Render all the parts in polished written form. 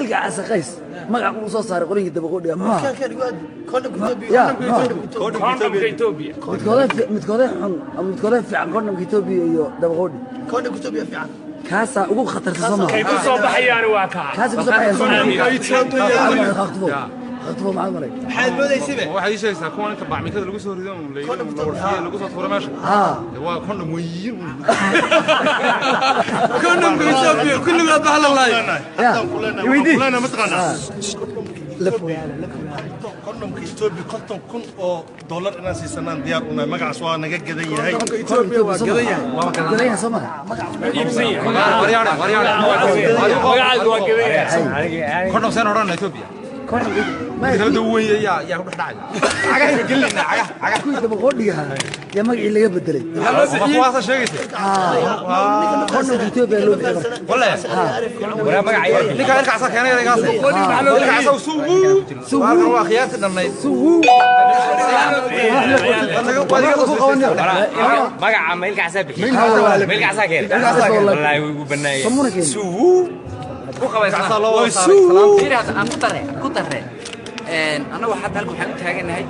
Ilka Casaqays magac uu soo saaray qolinkii Dabaqoodhiga muxuu ahaa? Kondhomka Etoobiya. Midkoodee xun ama midkoodee fiican, kondhomka Etoobiya iyo Dabaqoodhi? Kondhomka Etoobiya fiican. Kaasaa ugu khatarsan, soo Kay maha? ku soo baxayaan waa kaa. Kaasi ku soo baxayaan, soo maha? Khatubo maxaad maray? Maxaad moodaysibe? Waxaad ii sheegaysaa kuwan inta bacmitada lagu soo rido un la warfiye lagu soo tuuro meesha. Dee waa kondhom weyn. Kondhomka Etoobiya kulligood baa la laayay. Ya. Mataqaanaa La fogaada, la fogaada. Kondhomka Etoobiya $50,000 inaan siisanaan diyaar unahay. Magacaas waa naga gadan yahay. Kondhomka Etoobiya waa gadan yahay. Gadan yahay, soo maha? Iibsan yahay. Waryaane, waryaane. Magacaadu waa gadan yahay. Kondhom seen odhanna Etoobiya? Kondhomka Mid kala duwan weeye, yaa ku dhex dhacaya. Cagaha gelinayna, cagaha, cagaha. Kuwii Dabaqoodhiga ahaa yaa magacii laga bedelay. Ma kuwaasa sheegaysa? Kondhomka Etoobiya loo bixiyay marka. Walle. Ninka ilka casa keenay eraygaas. Ilka casa sugu. Sugu waa khiyaarti dhannayd. Sugu. Magaca ma Ilka Casaa bixiyey? Ma Ilka Casaa keenay? Wallaahi way ugu bannaayeen. Samuna keenay. Suwu ku qabaysaa. Ilka loo wada saaray salaanta. Fiiri hadda aan ku darre, ku darre. Annagu hadda halka waxaan u taaganahay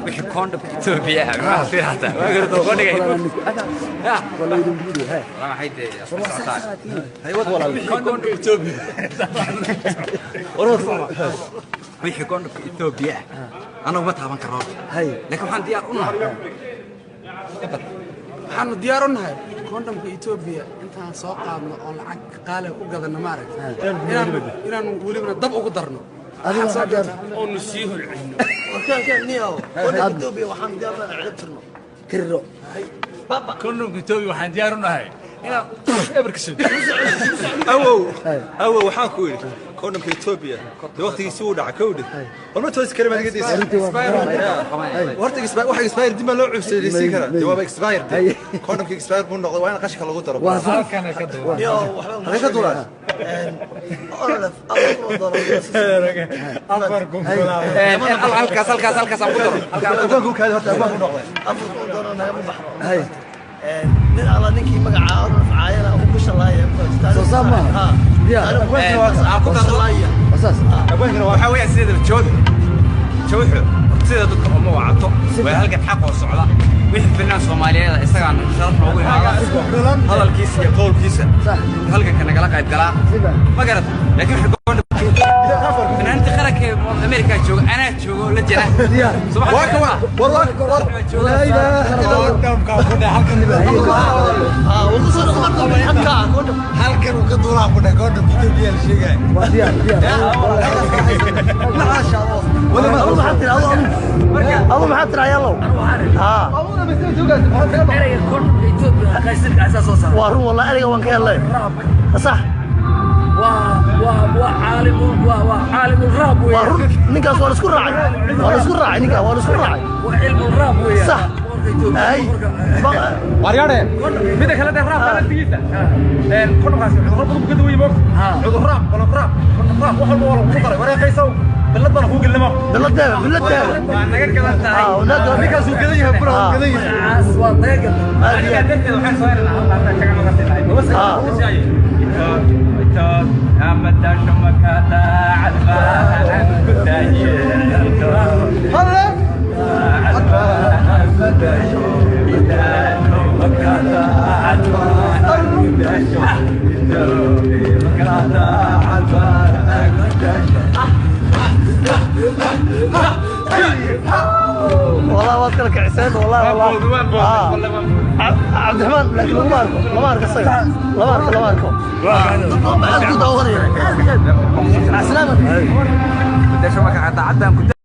wixii koondhamka Etoobiya ah. Maxaa fiiri hadda waa garto koondhiga ya. Waa la idin buudiyo, he. Walaa maxay dee War waa socotaa. sax. Koondhamka Etoobiya, wixii koondhamka Etoobiya ah annagu ma taaban karno. Hay. Laakiin waxaan diyaar u nahay Waxaanu diyaar u nahay kondhomka Etoobiya intaan soo qaadno oo lacag qaali ku gadanno, maaragta, inaan welibana dab ugu darno. Adiga waxaa diyaar Oonu sii holcino. Niyow, kondhomka Etoobiya waxaan diyaar u nahay cirib tirno. Tiriro. Kondhomka Etoobiya waxaan diyaar u nahay inaan eber ka soo Awow, awow, waxaan ku yidhi kondhomka Etoobiya dee waqtigiisi wuu dhaca kowdhe. War ma toosi kari madigadiisa. Runtii waa Horta waxa expire dib baa loo cusaysiin karaa. Dee waaba expire, dee kondhomka expire buu noqday, waa in qashinka lagu daro. Waa sax. Halkana ka duwan. Niyow, waxba Halkee ka duulaa? ONLF $4,000. 4,000. Halkaas, halkaas, halkaas aan ku daro. Abwaanku kaadi horta, abwaanku noqday. $4,000 nagama baxno. Hay. Nin alla ninkii magaca ONLF caayana uu ku shalaaya. Soo saar maaha. Ya. Aan ku daro. Waa saas. Abwaankana waa Waxaa weeyaan sideedaba jooda jawxo sida dadka uma wacato, waa halgan xaq oo socda. Wixii finaan Soomaaliyeed isagaan sharaf noogu imaada, hadalkiisa iyo qowlkiisa halganka nagala qayb galaa. Siba. Ma garata? Laakiin wixii fanaantii qaranka ee Amerika jooga, anaa jooga oo la jira. Diyaar. Waa ka waa war war war. Laa ilaaha illa Allah. Halkan uu ka duulaa ku dheh kondhomka Etoobiya la sheegaya. Waa diyaar, diyaar. Adu maxaa tiri, ayalow? Erayga kondhomka Etoobiya Qays Ilka Casaa soo saaray. Waa run, wallahi ereyga waan ka helay, sax. Waa caalim, waa caalimul raab Waa weeyaan. run, ninkaas waa la isku raacay, waa la isku raacay, ninkaas waa la isku raacay. Waa cilmul raab weeyaan. Sax. Boqorka Etoobiya. Ay. Waryaane, mida kale dee raabka laftigiisa kondhomkaasi cudurro badan buu ka duwan yahay, moogta. Cudur raab, qolof raab, kondhom raab, wax walba waa lagu daray. Wareeqaysow, billad bana kuu gelnimo. Biladeeba, biladeeba. Waa naga gadan tahay. Ninkaasuu gadan yahay, bura uu gadan yahay. Magacaas waa naga gadan. Anigaa darteed waxaan soo helnaa halkaas tagan markaas. Ama dasho makata cadba ku daaye cadba dasho makata cadba dasho makata cadba dasho. والله waad kala kiciseen, wallahi wallahi. Cabdiraxmaan, laakiin laguma arko, lama arko isaga, lama arko, lama arko. Dad badan baa aad ku daawanaya. Mac salaama. Dasho makata cadaan ku.